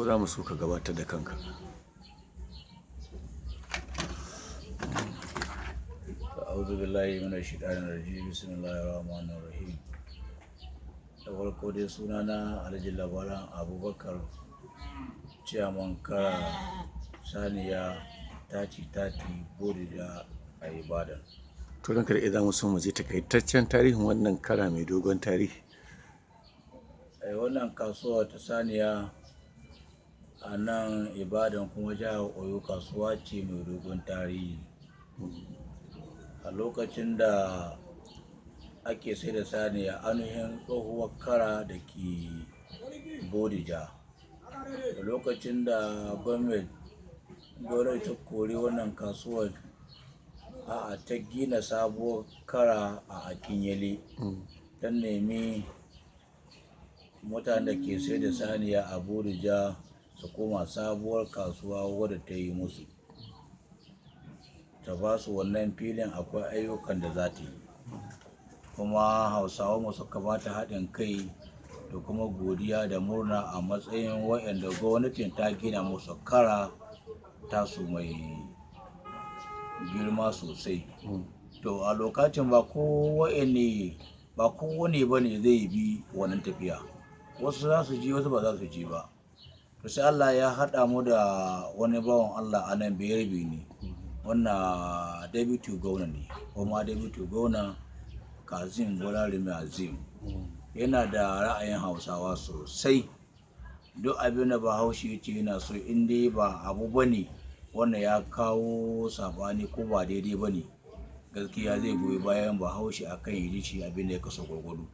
Za mu so ka gabatar da kanka. A'udhu billahi minash shaitanir rajim. Bismillahir rahmanir rahim. Da farko dai sunana Alhaji Labaran Abubakar, ciyaman Kara Saniya Tati Tati Bodija a Ibadan. To ranka da za mu so mu je takaitaccen tarihin wannan kara mai dogon tarihi. Wannan kasuwa ta saniya a nan Ibadan kuma jihar Oyo kasuwa ce mai dogon tarihi. A lokacin da ake sai da saniya ainihin tsohuwar kara da ke Bodija. A lokacin da gwamnati ta kori wannan kasuwar, a'a, ta gina sabuwar kara a Akinyele. Ta nemi mutanen da ke sai da saniya a Bodija su koma sabuwar kasuwa wadda ta yi musu. Ta ba su wannan filin, akwai ayyukan da za ta yi. Kuma Hausawa mu suka ba ta haɗin kai da kuma godiya da murna a matsayin waɗanda gwamnatin ta gina musu kara tasu mai girma sosai. To a lokacin ba kowane ba ne zai bi wannan tafiya. Wasu za su je, wasu ba za su je ba. To sai Allah ya haɗa mu da wani bawan Allah a nan, Bayarabe ne. Wannan deputy governor ne, kuma deputy governor Kazeem Bolarimi Azeem. Yana da ra'ayin Hausawa sosai. Duk abin da Bahaushe ya ce yana so, in dai ba abu bane wanda ya kawo saɓani ko ba daidai ba ne, gaskiya zai goyi bayan Bahaushe akan yi shi abin da ya kaso gwargwado.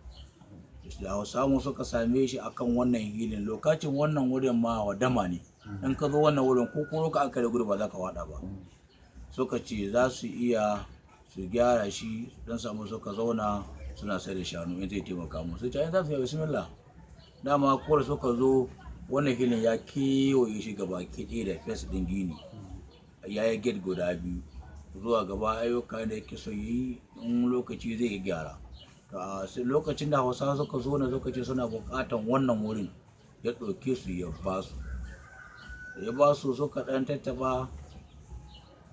Da Hausawa suka same shi akan wannan hilin, lokacin wannan wurin ma wadama ne. In ka zo wannan wurin ko koro ka aka da gudu ba za ka waɗa ba. Suka ce za su iya su gyara shi don samu suka zauna suna sai da shanu in zai taimaka musu. Sai za su yi bismillah. Dama ko da suka zo, wannan hilin ya kewaye shi gaba ɗaya da fes ɗin gini. Ya yi gate guda biyu. Zuwa gaba ayyuka da yake so yi in lokaci zai gyara. To a lokacin da Hausawa suka zo na suka ce suna buƙatan wannan wurin, ya ɗauke su ya ba su. Ya ba su, suka ɗan tattaɓa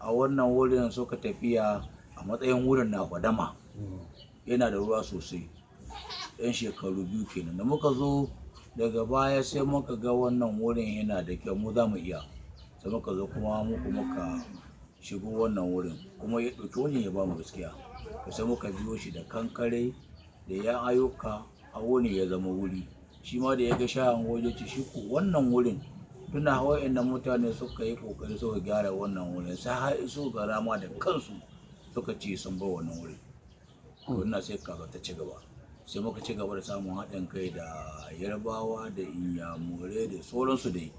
a wannan wurin, suka tafiya a matsayin wurin na fadama. Yana da ruwa sosai. 'Yan shekaru 2 kenan. Da muka zo daga baya sai muka ga wannan wurin yana da kyau, mu za mu iya. Sai muka zo kuma muku muka shigo wannan wurin, kuma ya ɗauki wajen ya bamu gaskiya. To sai muka biyo shi da kankare da 'yan ayyuka a wurin ya zama wuri. Shi ma da ya ga shahan waje ce shi ko wannan wurin, tunda wa'innan mutane suka yi ƙoƙari suka gyara wannan wurin, sai har iso ga rama da kansu suka ce sun bar wannan wurin. To ina sai kasuwa ta ci gaba. Sai muka ci gaba da samun haɗin kai da Yarbawa da Inyamurai da sauransu dai.